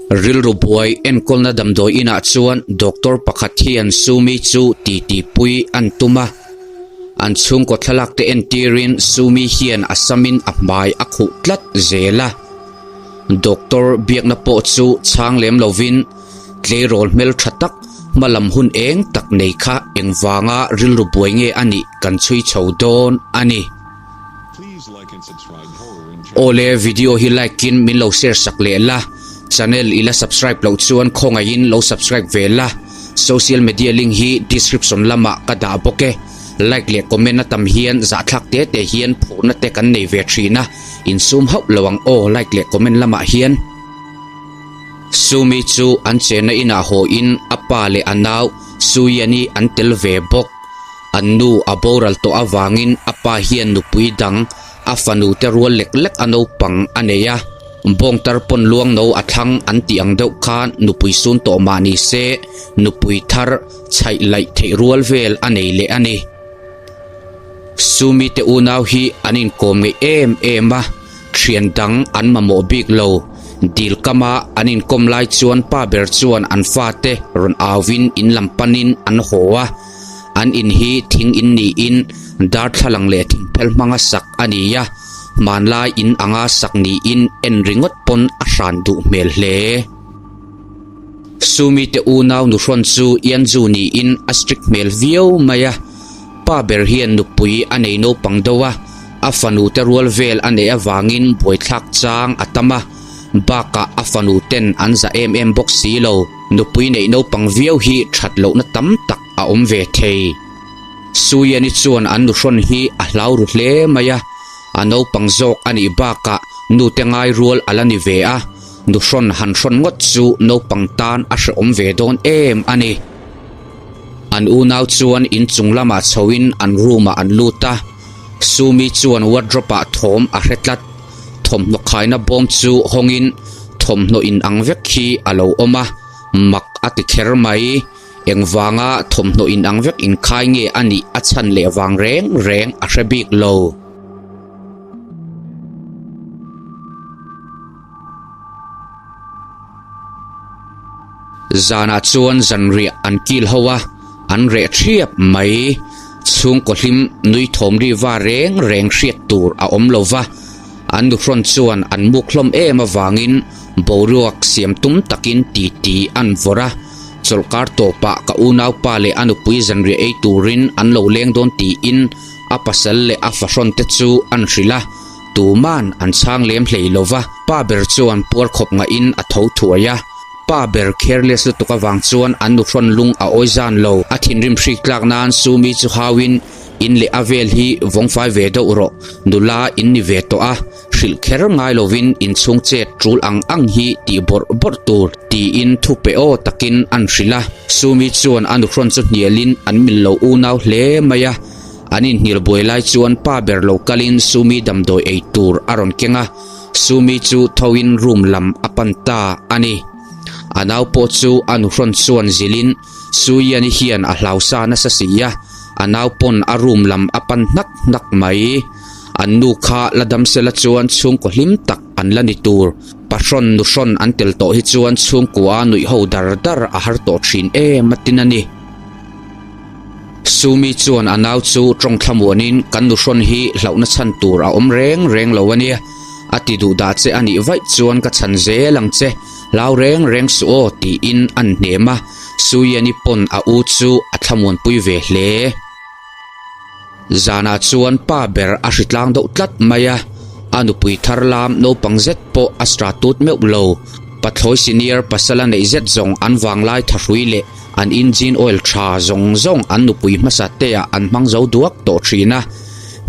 Rilru buai enkawlna damdawi inah chuan doctor pakhat hian Sumi chu titi pui an tum a. An chhungkaw thlalak te entirin Sumi hian a samin a hmai a khuh tlat zel a. Doctor biakna pawh chu chhang lem lovin tleirawl hmeltha tak hmalam hun eng tak nei kha engvanga rilru buai nge a nih kan chhui chho dawn a ni. Awle video hi like in min lo share sak leh la, channel i la subscribe loh chuan khawngaihin lo subscribe ve la, social media link hi description lamah ka dah bawk e, like leh comment a tam hian zahthlak te te hian phurna te kan nei ve thin a, insum hauh lo ang aw like leh comment lamah hian. Sumi chu an chenna inah haw in a pa leh a nau Suyani an tel ve bawk. An nu a boral tawh avangin a pa hian nupui dang a fanu te rual lek lek a naupang a nei a, bawngtar pawn luang no a thlang an tih ang deuh khan nupui sun tawh mah ni se nupui thar chhaih laih theih rual vel a nei leh a ni. Sumi te unau hi an inkawm ngeih em em a. Thian dang an mamawh bik lo. Dil kama an inkawm lai chuan pa ber chuan an fate rawn auin in lam panin an haw a. An in hi thing in niin darthlalang leh thingphel hmanga sak a ni a, hmanlai in anga sak niin en ringawt pawn a hran duh hmel hle. Sumi te unau nuhrawn chu Ianju niin a strict hmel viau mai a. Pa ber hian nupui a nei naupang deuh a, a fanu te rual vel a neih avangin buaithlak chang a tam a, bakah a fanu ten an za em em bawk si lo. Nupui neih naupang viau hi that lohna tam tak a awm ve thei. Suyani chuan an nuhrawn hi a hlau ru hle mai a, a naupang zawk a nih bakah nute ngai rual a la ni ve a, nuhrawn han hrawn ngawt chu naupang tan a hrehawm ve dawn em a ni. An unau chuan inchung lamah chhoin an room ah an lut a, Sumi chuan wardrobe ah thawm a hre tlat. Thawmhnaw khaina bawm chu hawngin thawmhnaw in ang vek hi a lo awm a, mak a ti kher mai. Engvanga thawmhnaw in ang vek inkhai nge a nih a chhan leh vang reng reng a hre bik lo. Zanah chuan zanriah an kil ho a, an reh thiap mai. Chhungkaw hlim nui thawm ri va reng reng hriat tur a awm lo va, an nuhrawn chuan an muk hlawm em avangin boruak siam tum takin titi an vawrh a. Chawlhkar tawpah ka unaupa leh a nupui zanriah ei turin an lo leng dawn tiin a pasal leh a fahrawn te chu an hrilh a. Tuman an chhang lem hlei lo va, pa ber chuan puar khawp ngahin a tho thuai a. Pa ber careless lutuk avang chuan an nuhrawn lung a awi zan lo. A thinrim hrik tlak nan Sumi chu hauin, In leh a vel hi vawngfai ve deuh rawh, nula in ni ve tawh a, hrilh kher ngai lovin inchhung chet tul ang ang hi tih bawrh bawrh tur, tiin thu pe aw takin an hrilh a. Sumi chuan a nuhrawn chu hnialin an mil lo unau hle mai a. An inhnial buai lai chuan pa ber lo kalin Sumi damdawi ei tur a rawn keng a, Sumi chu thoin room lam a pan ta a ni. A nau pawh chu a nuhrawn chuan zilhin Suiani hian a hlau sa nasa si a, a nau pawn a room lam a pan hnak hnak mai. An nu kha la dam sela chuan chhungkaw hlim tak an la ni tur. Pahrawn nuhrawn an tel tawh hi chuan chhungkua nuih ho dar dar a har tawh thin em a tin a ni. Sumi chuan a nau chu tawng thlamuanin kan nuhrawn hi hlauhna chhan tur a awm reng reng lo a nia, a ti duh dah che a nih vaih chuan ka chhan zel ang che, hlau reng reng suh aw tiin an hnem a, Suiani pawn a u chu a thlamuanpui ve hle. Zanah chuan pa ber a hritlang deuh tlat mai a, a nupui thar lam naupang zet pawh a stra tut meuh lo, pathlawi senior pasal a neih zet zawng an vanglai thahrui leh An engine oil tha zawng zawng an nupui hmasa te ah an hmang zo duak tawh thin a,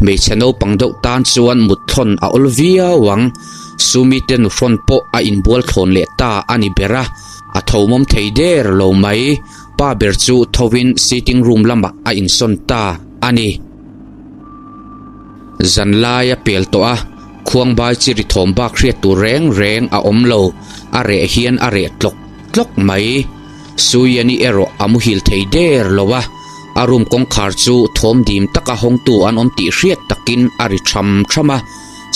hmeichhe naupang deuh tan chuan mut thlawn a awl viau ang. Sumi te nuhrawn pawh a inbual thlawn leh ta a ni ber a, a tho mawm thei der lo mai. Pa ber chu thovin sitting room lamah a insawn ta a ni. Zanlai a pel tawh a, khuangbai chi ri thawm bak hriat tur reng reng a awm lo, a reh hian a reh tlawk tlawk mai. Suyani erawh a muhil thei der lo a, a room kawngkhar chu thawm dim taka hawngtu an awm tih hriat takin a ri tham tham a,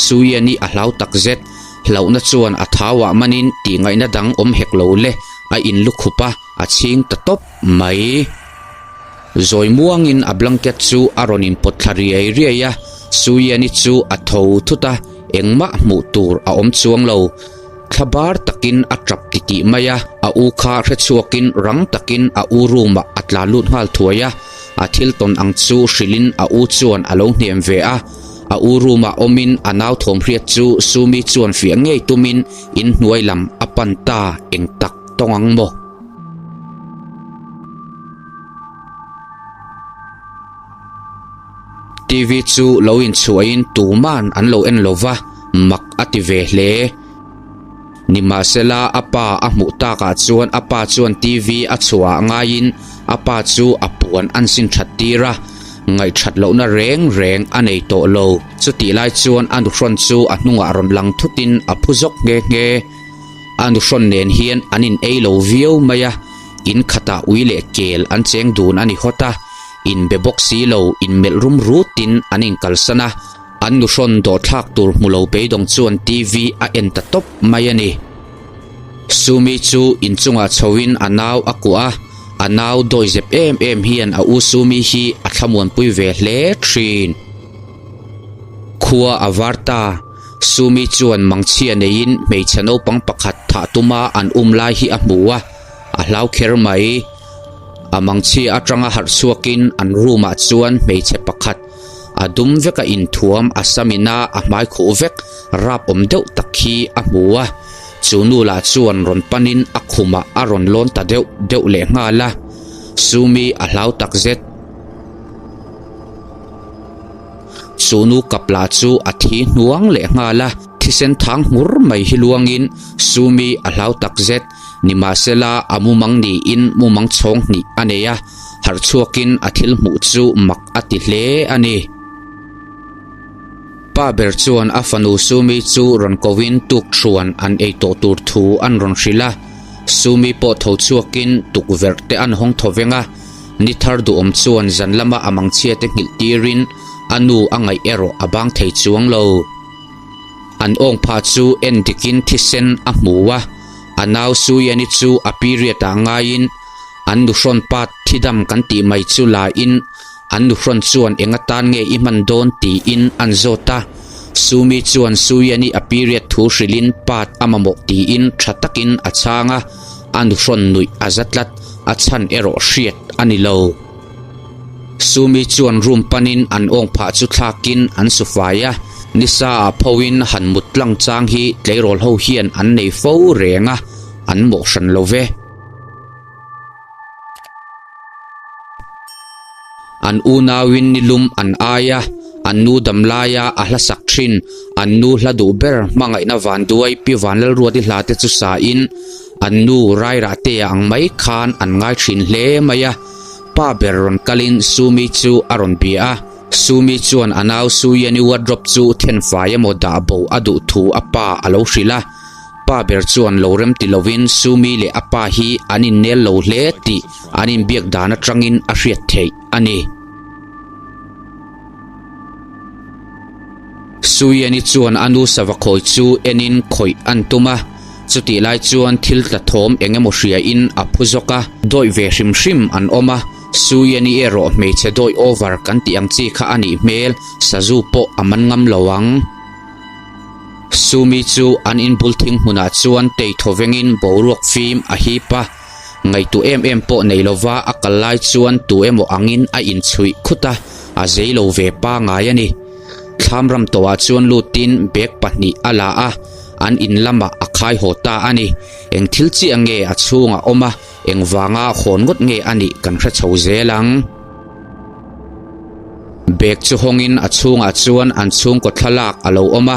Suyani a hlau tak zet. Hlauhna chuan a thauah manin tihngaihna dang awm hek lo le, a inlukhup a, a chhing ta tawp mai. Zawi muangin a blanket chu a rawn inpawt thla riai riai a, Suiani chu a tho thut a, engmah hmuh tur a awm chuang lo. Thla bar takin a tap titih mai a, a u kha hrechhuakin rang takin a u room ah a tla lut nghal thuai a, a thil tawn ang chu hrilhin a u chuan a lo hnem ve a. A u room ah awmin a nau thawm hriat chu Sumi chuan fiah ngei tumin inhnuai lam a pan ta eng tak tawng ang maw? TV chu lo inchhuahin tuman an lo en lo va, mak a ti ve hle. Nimahsela a pa a hmuh takah chuan a pa chuan TV a chhuah ah ngaiin a pa chu a puan an sin that tir a, ngaihthat lohna reng reng a nei tawh lo. Chutih lai chuan a nuhrawn chu a hnungah rawn lang thutin a phu zawk nghe nghe. A nuhrawn nen hian an in ei lo viau mai a, in khatah ui leh kel an cheng dun a ni hawt a, inbe bawk si lo inmelh rum rutin an inkalsan a, an nuhrawn dawhthlak tur hmu lo beidawng chuan TV a en ta tawp mai a ni. Sumi chu inchungah chhoin a nau a kuah a, a nau dawizep em em hian a u Sumi hi a thlamuanpui ve hle thin. Khua a var ta. Sumi chuan mangchhia neiin hmeichhe naupang pakhat thah tuma an um lai hi a hmu a, a hlau kher mai. A mangchhia atanga harh chhuakin an room ah chuan hmeichhe pakhat a dum veka inthuam a samin a a hmai khuh vek rap awm deuh tak hi a hmu a. Chu nu lah chuan rawn panin a khumah a rawn lawn ta deuh deuh leh nghal a, Sumi a hlau takzet. Chu nu kapla chu a thi hnuang leh nghal a, thisen thang hmur mai hi luangin Sumi a hlau tak zet. Nimahsela a mumang niin mumang chhawng hnih a nei a, harh chhuakin a thil hmuh chu mak a ti hle a ni. Pa ber chuan a fanu Sumi chu rawn koin tukthuan an ei tawh tur thu an rawn hrilh a, Sumi pawh tho chhuakin tukverh te an hawng thaw veng a, Ni thar duhawm chuan zan lama a mangchhia te nghilh tirin a nu a ngaih erawh a bang thei chuang lo. An awng phah chu en dikin thisen a hmu a, a nau Suyani chu a period ah ngaiin an nuhrawn pa thidam kan tih mai chu la in an nuhrawn chuan eng atan nge i hman dawn tiin an zawt a. Sumi chuan Suyani a period thu hrilhin pat a mamawh tiin tha takin a chhang a. A nuhrawn nuih a za tlat, a chhan erawh hriat a ni lo. Sumi chuan room panin an awng phah chu thlakin an su fai a, nisa ah phoin han mut tlang chang hi tleirawl ho hian an nei fo reng a, an mawh hran lo ve. An unauin nilum an ai a, an nu dam laia a hla sak thin, an nu hla duh ber hmangaihna vanduai Pi Vanlalruati hla te chu sain an nu Rairahtea ang mai khan an ngai thin hle mai a. Pa ber rawn kalin Sumi chu a rawn bia a, Sumi chuan a nau Suyani wardrobe chu thenfai emaw dah bo a duh thu a pa a lo hrilh a. Pa ber chuan lo rem ti lovin Sumi leh a pa hi an innel lo hle tih an inbiak dan atangin a hriat theih a ni. Suyani chuan a nu sava khawi chu enin khawih an tum a, chutih lai chuan thil tla thawm eng emaw hriain a phu zawk a, dawih ve hrim hrim an awm a, Suyani erawh hmeichhe dawih over kan tih ang chi kha a nih hmel, sazu pawh a man ngam lo ang. Sumi chu an inbul thing hmunah chuan tei thaw vengin boruak fim a hip a, ngaihtuah em em pawh nei lova a kal lai chuan tu emaw angin a inchhuih khut a, a zei lo ve pangai a ni. Thlam ram tawhah chuan lutin bag pahnih a la a, an in lamah a khai haw ta a ni. Eng thil chiah nge a chhungah awm a, engvanga hawn ngawt nge a nih kan hre chho zel ang. Bag chu hawngin a chhungah chuan an chhungkaw thlalak a lo awm a,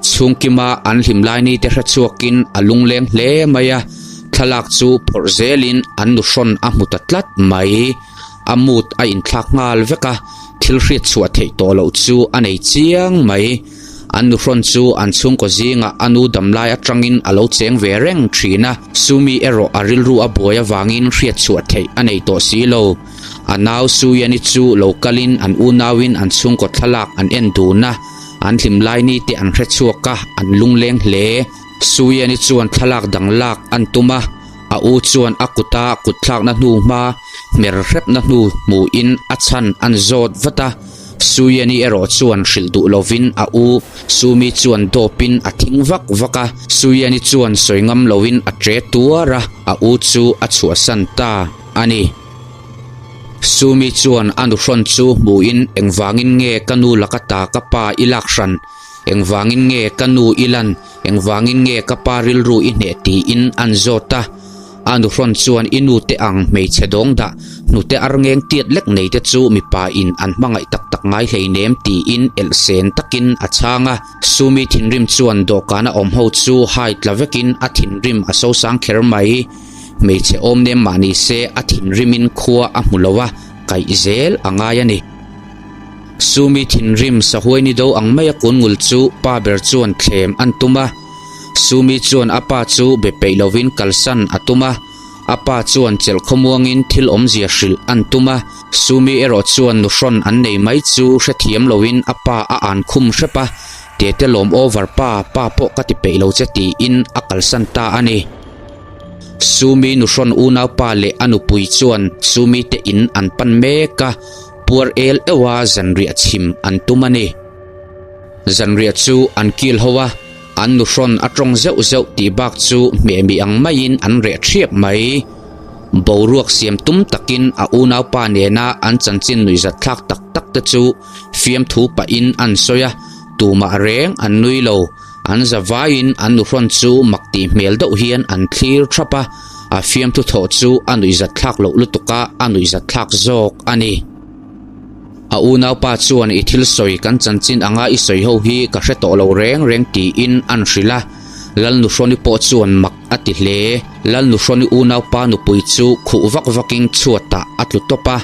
chhungkima an hlim lai ni te hre chhuakin a lungleng hle mai a, thlalak chu phawrh zelin an nuhrawn a hmu ta tlat mai. A mood a inthlak nghal vek a, thil hriat chhuah theih tawh loh chu a nei chiang mai. An nuhrawn chu an chhungkaw zingah a nu damlai atangin a lo cheng ve reng thin a, Sumi erawh a rilru a buai avangin hriat chhuah theih a nei tawh si lo. A nau Suyani chu lo kalin an unauin an chhungkaw thlalak an en dun a. An hlim lai ni te an hre chhuak a, an lungleng hle. Suyani chuan thlalak dang lak an tum a, a u chuan a kuta kutthlakna hnu hma hmer hrepna hnu hmuhin a chhan an zawt vat a. Suyani erawh chuan hrilh duh lovin a u Sumi chuan dawpin a thing vak vak a. Suyani chuan sawi ngam loin a ṭe tuar a, a u chu a chhuahsan ta a ni. Sumi chuan a nuhrawn chu hmuhin engvangin nge ka nu laka ta ka pa i lak hran, engvangin nge ka nu i lan, engvangin nge ka pa rilru i hneh tiin an zawt a. A nuhrawn chuan i nu te ang hmeichhe dawng dah, hnute ar ngeng tiat lek nei te chu mipa in an hmangaih tak tak ngai hleinem tiin elhsen takin a chhang a. Sumi thinrim chuan dawhkana awm ho chu hai tla vekin a thinrim a sosang kher mai. Hmeichhe awm nem mah ni se a thinrimin khua a hmu lo a, kaih zel a ngai a ni. Sumi thinrim sahuai ni do ang maia kun ngul chu pa ber chuan thlem an tum a. Sumi chuan a pa chu be peih lovin kalsan a tum a. A pa chuan chelh khawmuangin thil awmzia hrilh an tum a. Sumi erawh chuan nuhrawn an nei mai chu hrethiam loin a pa a an khum hrep a, Tete lawm over pa, pa pawh ka ti peih lo che tiin a kalsan ta a ni. Sumi nuhrawn unaupa leh a nupui chuan Sumi te in an pan mek a, puar el euha zanriah chhim an tum a ni. Zanriah chu an kil ho a, an nuhrawn a tawng zeuh zeuh tih bak chu hmehmih ang maiin an reh thiap mai. Boruak siam tum takin a unaupa nena an chanchin nuihzatthlak tak tak te chu fiamthu pahin an sawi a, tumah reng an nui lo. An za vaiin an nuhrawn chu mak tih hmel deuh hian an thlir thap a, a fiamthu thawh chu a nuihzatthlak loh lutuk a, a nuihzatthlak zawk a ni. A unaupa chuan i thil sawi kan chanchin anga i sawi ho hi ka hre tawh lo reng reng tiin an hrilh a, Lalnuhrawni pawh chuan mak a ti hle. Lalnuhrawni unaupa nupui chu khuh vak vakin chhuatah a tlu tawp a,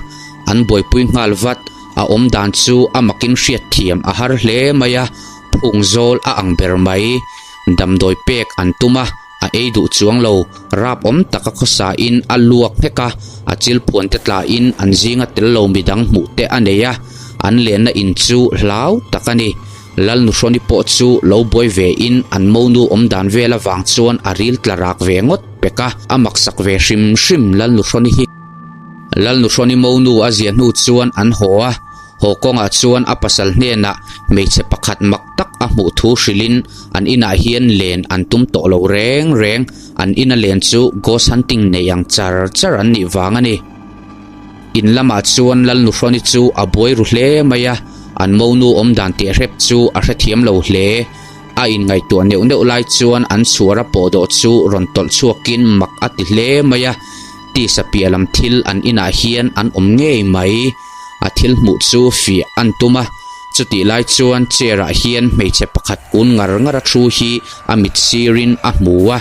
an buaipui nghal vat. A awm dan chu a makin hriatthiam a har hle mai a. Phung zawl a ang ber mai. Damdawi pek an tum a, a ei duh chuang lo. Rap awm taka khawsain a luak nghek a, a chil phuan te tlain an zinga tel lo midang hmuh te a nei a, an lenna in chu hlau tak a ni. Lalnuhrawni pawh chu lo buai vein an monu awm dan vel avang chuan a ril tla rak ve ngawt pek a, a maksak ve hrim hrim Lalnuhrawni hi. Lalnuhrawni monu a zia hnu chuan an haw a. Haw kawngah chuan a pasal hnenah hmeichhe pakhat mak tak a hmuh thu hrilhin an inah hian len an tum tawh lo reng reng, an ina len chu ghost hunting nei ang char char an nih vang a ni. In lamah chuan Lalnuhrawni chu a buai ru hle mai a, an monu awm dan teh hrep chu a hrethiam lo hle. A inngaihtuah neuh neuh lai chuan an chhuara pawhdawh chu rawn tawlh chhuakin mak a ti hle mai a, tisa piah lam thil an inah hian an awm ngei mai. A thil hmuh chu fiah an tum a, chutih lai chuan chair ah hian hmeichhe pakhat kun ngar ngar a thu hi a mit sirin a hmu a.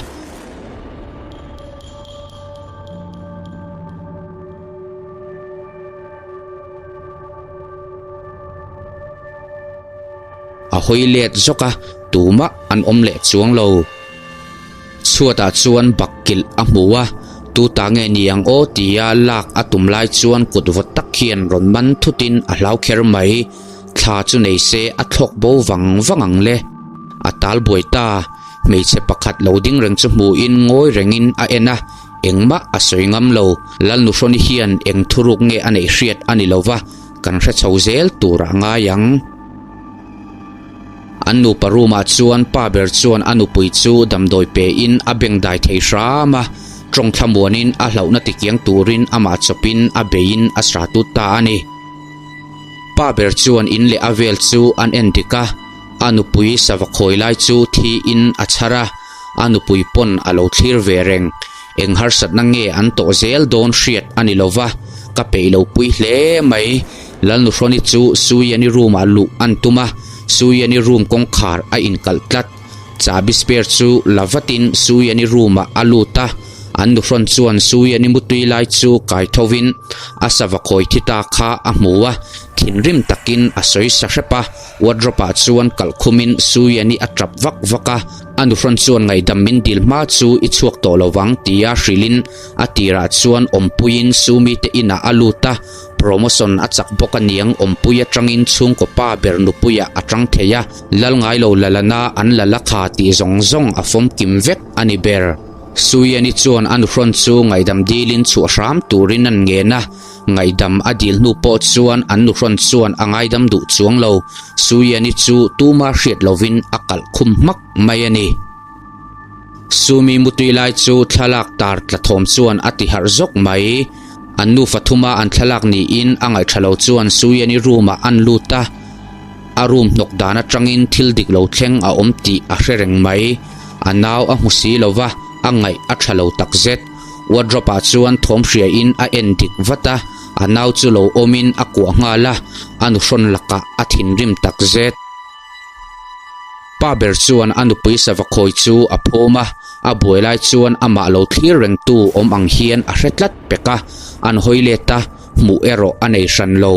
A hawi let zawk a, tumah an awm leh chuang lo. Chhuatah chuan bakkilh a hmu a, tu ta nge ni ang aw tia lak a tum lai chuan kut vawt tak hian rawn man thutin a hlau kher mai. Thla chu nei se a thlawk bo vang vang ang le. A tal buai ta. Hmeichhe pakhat lo ding reng chu hmuhin ngawi rengin a en a, engmah a sawi ngam lo. Lalnuhrawni hian eng thuruk nge a neih hriat a ni lova, kan hre chho zel turah ngai ang. An nupa room ah chuan pa ber chuan a nupui chu damdawi pe in a beng dai thei hram a, tawng thlamuan in a hlauhna tikiang turin amah chawp in a bei in a sra tut ta a ni. Pa ber chuan in leh a vel chu an en dik a, a nupui sava khawi lai chu thi in a chhar a, a nupui pawn a lo thlir ve reng. Eng harsatna nge an tawh zel dawn hriat a ni lova, ka peih lo pui hle mai. Lalnuhrawni chu Suyani room ah luh an tum a, Suyani room kawngkhar a inkalh tlat. Chahbi spare chu la vatin Suyani room ah a lut a. An nuhrawn chuan Suyani mutui lai chu kai thovin a sava khawi thi ta kha a hmu a, thinrim takin a sawi sa hrep a. Wardrobe ah chuan kalh khumin Suyani a tap vak vak a, a nuhrawn chuan ngaihdam min dil hma chu i chhuak tawh lo vang tia hrilhin a tirah chuan awmpuiin Sumi te inah a lut a, promotion a chak bawk aniang awmpui atangin chhungkaw pa ber nupuiah a tang thei a, lal ngailo lalana an la la kha tih zawng zawng a fawmkim vek a ni ber. Suyani chuan a nuhrawn chu ngaihdam dilin chhuah hram turin an ngen a, Ngaihdam a dil hnu pawh chuan an nuhrawn chuan a ngaidam duh chuang lo. Suyani chu tuma hriat lovin a kalh khum hmak mai a ni. Sumi mutui lai chu thlalak tar tla thawm chuan a ti harh zawk mai. An nufa thuma an thlalak niin a ngaihṭha lo chuan Suyani room ah an lut a. A room hnawk dan atangin thil dik lo thleng a awm tih a hre reng mai. A nau a hmu si lova, a ngaih a ṭha lo takzet. Wardrobe ah chuan thawm hria in a en dik vat a, a nau chu lo awm in a kuah nghal a, a nuhrawn lakah a thinrim tak zet. Pa ber chuan a nupui sava khawi chu a phum a, a buai lai chuan amah lo thlir reng tu awm ang hian a hre tlat pek a, an hawi let a, hmuh erawh a nei hran lo,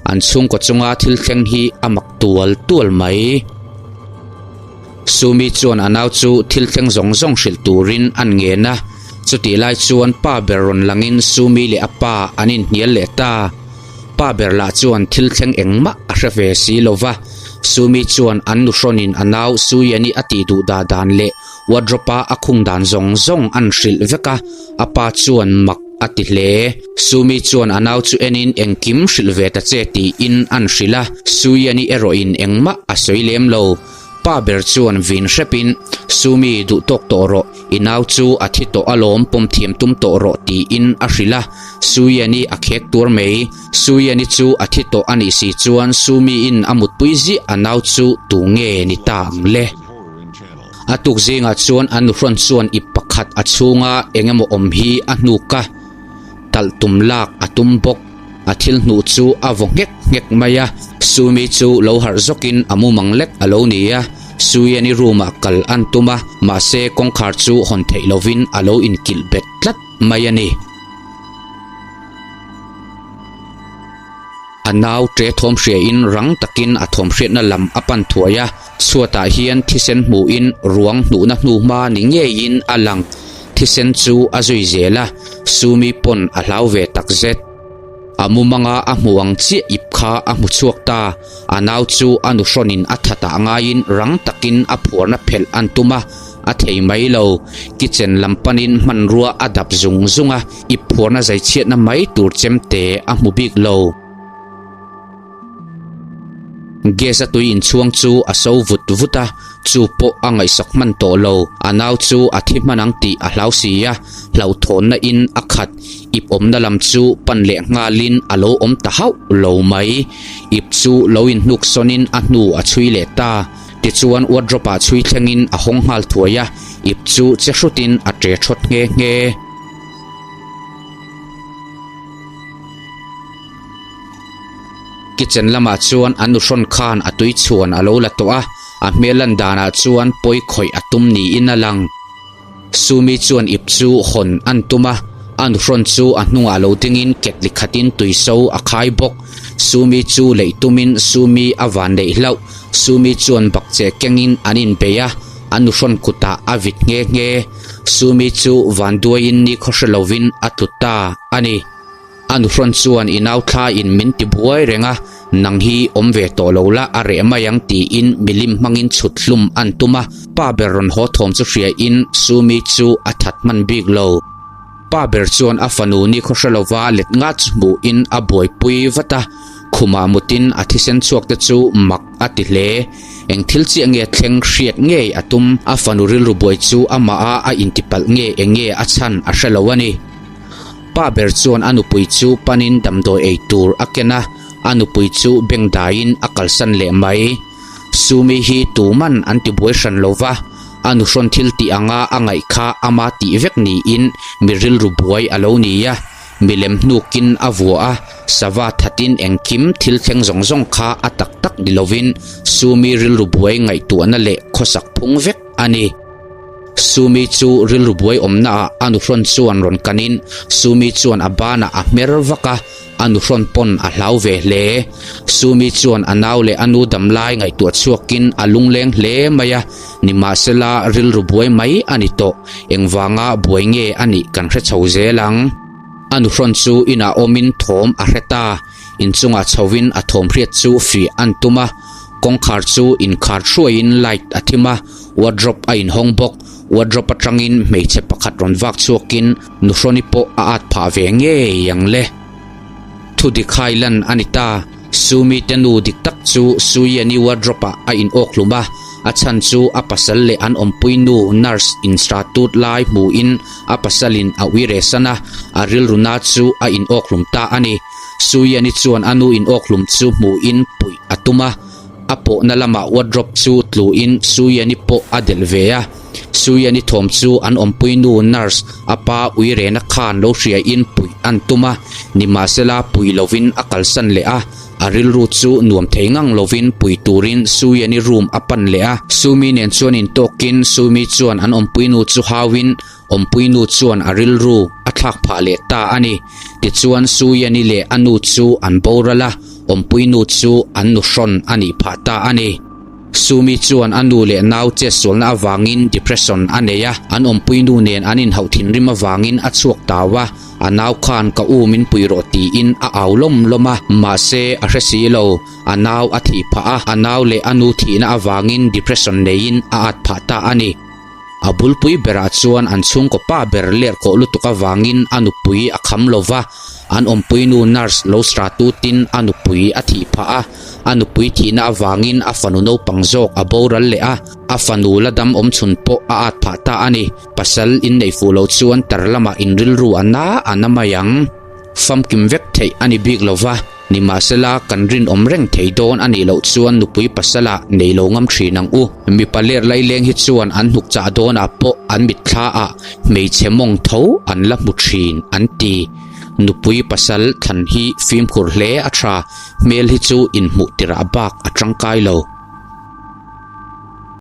an chhungkaw chunga thil thleng hi a mak tual tual mai. Sumi chuan a nau chu thil thleng zawng zawng hrilh turin an ngen a, chutih lai chuan pa ber rawn langin Sumi leh a pa an inhnial leh ta. Pa ber lah chuan thil thleng engmah a hre ve si lo va, Sumi chuan an nuhrawnin a nau Suyani a tih duh dah dan leh wardrobe-a a khung dan zawng zawng an hrilh vek a, a pa chuan mak a ti hle. Sumi chuan a nau chu enin engkim hrilh ve ta che tiin an hrilh a, Suyani erawhin engmah a sawi lem lo. Pa ber chuan vin hrepin, Sumi, duh tawk tawh rawh, i nau chu a thi tawh alawm, pawm thiam tum tawh rawh tiin a hrilh a. Suyani a khek tuar mai. Suyani chu a thi tawh a nih si chuan Sumiin a mutpui ziah a nau chu tu nge ni ta ang le? A tuk zingah chuan an nuhrawn chuan ip pakhat a chhunga eng emaw awm hi a hnuk a, talh tum lak a tum bawk. A thil hnuh chu a vaw nghek nghek mai a, Sumi chu lo harh zawkin a mumang lek a lo ni a, Suyani room ah kal an tum a, mahse kawngkhar chu hawn theih lovin a lo inkilh bet tlat mai a ni. A nau ṭe thawm hriain rang takin a thawm hriatna lam a pan thuai a, chhuatah hian thisen hmuhin ruang hnuhna hnuhma ni ngeiin a lang. Thisen chu a zui zel a, Sumi pawn a hlau ve takzet. A mumanga a hmu ang chiah ip kha a hmu chhuak ta, a nau chu a nuhrawnin a thatah ngaiin rang takin a phuarna phelh an tum a, a thei mai lo. Kitchen lam panin hmanrua a dap zung zung a, ip phuarna zaichhiatna mai tur chemte a hmu bik lo. Gas a tui inchhuang chu a so vut vut a, chu pawh a ngaihsak hman tawh lo. A nau chu a thi hman ang tih a hlau si a, hlauhthawnna in a khat. Ip awmna lam chu pan leh nghalin a lo awm ta hauh lo mai. Ip chu lo inhnuk sawnin a hnu a chhui leh ta. Tichuan wardrobe ah chhui thlengin a hawng nghal thuai a, ip chu che hrutin a ṭe ṭhawt nghe nghe. Kitchen lamah chuan an nuhrawn khan a tui chhuan a lo la tawh a, a hmel lan danah chuan pawi khawih a tum niin a lang. Sumi chuan ip chu hawn an tum a, a nuhrawn chu a hnungah lo dingin ketli khatin tui so a khai bawk. Sumi chu leih tumin Sumi a van neih hlauh. Sumi chuan bakcheh kengin an inbei a, a nuhrawn kutah a vit nghe nghe. Sumi chu vanduaiin nikhaw hre lovin a tlu ta a ni. A nuhrawn chuan i nau thla in min ti buai reng a, nang hi awm ve tawh lo la a reh mai ang tiin milim hmangin chhut hlum an tum a, pa ber rawn haw thawm chu hria in Sumi chu a that hman bik lo. Pa ber chuan a fanu nikhaw hre lova let ngat chu hmuh in a buaipui vat a, khumah mutin a thisen chhuak te chu mak a ti hle. Eng thil chiah nge thleng hriat ngei a tum, a fanu rilru buai chu amah a a intipalh nge eng nge a chhan a hre lo a ni. Pa ber chuan a nupui chu panin damdawi ei tur a ken a, a nupui chu bengdaiin a kalsan leh mai. Sumi hi tuman an ti buai hran lo va, a nuhrawn thil tih anga a ngaih kha ama tih vek niin mi rilru buai a lo ni a, milem hnukin a vua a, sava thatin engkim thil thleng zawng zawng kha a tak tak ni lovin Sumi rilru buai ngaihtuahna leh khawsak phung vek a ni. Sumi chu rilru buai awmnaah a nuhrawn chuan rawn kanin Sumi chuan a banah a hmer vak a, a nuhrawn pawn a hlau ve hle. Sumi chuan a nau leh a nu damlai ngaihtuah chhuakin a lungleng hle mai a, nimahsela rilru buai mai a ni tawh, engvanga buai nge a nih kan hre chho zel ang. A nuhrawn chu inah awmin thawm a hre ta. Inchungah chhovin a thawm hriat chu fih an tum a, kawngkhar chu inkhar hruaiin light a thim a, wardrobe a inhawng bawk. Wardrobe atangin hmeichhe pakhat rawn vak chhuakin Nuhrawni pawh a at phah ve ngei ang le. Thudik hai lan a ni ta. Sumi te nu dik tak chu Suiani wardrobe ah a inawk hlum a, a chhan chu a pasal leh an awmpui nu nurse instratut lai hmuin a pasalin a uire san a, a rilru na chu a inawk hlum ta a ni. Suiani chuan a nu inawk hlum chu hmuhin puih a tum a, a pawhna lamah wardrobe chu tluin Suiani pawh a delh ve a. Suiani thawm chu an awmpui nu nurse a pa uirena khan lo hriain puih an tum a, nimahsela pui lovin a kalsan leh a, a rilru chu nuam thei ngang lovin pui turin Suiani room a pan leh a. Sumi nen chuan intawkin Sumi chuan an awmpui nu chu hauin Awmpui nu chuan a rilru a thlak phah leh ta a ni. Tichuan Suyani leh a nu chu an boral a, awmpui nu chu an nu hrawn a nih phah ta a ni. Sumi chuan a nu leh nau chetsualna avangin depression a nei a, an awmpui nu nen an inhauh thinrim avangin a chhuak tau a, a nau khan ka u min pui rawh tiin a au lawm lawm a, mahse a hre si lo, a nau a thih phah a, a nau leh a nu thihna avangin depression neiin a at phah ta a ni. A bulpui berah chuan an chhungkaw pa ber ler kawh lutuk avangin a nupui a kham lo va, an awmpuinu nurse lo sra tutin a nupui a thih phah a, a nupui thihna avangin a fanu naupang zawk a boral leh a, a fanu la dam awmchhun pawh a at phah ta a ni. Pasal inneih fuh loh chuan tar lamah inrilru a na a na mai ang. Famkim vek theih a ni bik lo va. Nimahsela, kan rinawm reng thei dawn a nih loh chuan nupui pasala nei lo ngam thin ang u. Mipa ler laileng hi chuan an hnuk chah dawnah pawh an mitthla ah hmeichhe mawng tho an la hmu thin an ti. Nupui pasal thlan hi fimkhur hle a tha, hmel hi chu inhmuh tirah bak a tangkai lo.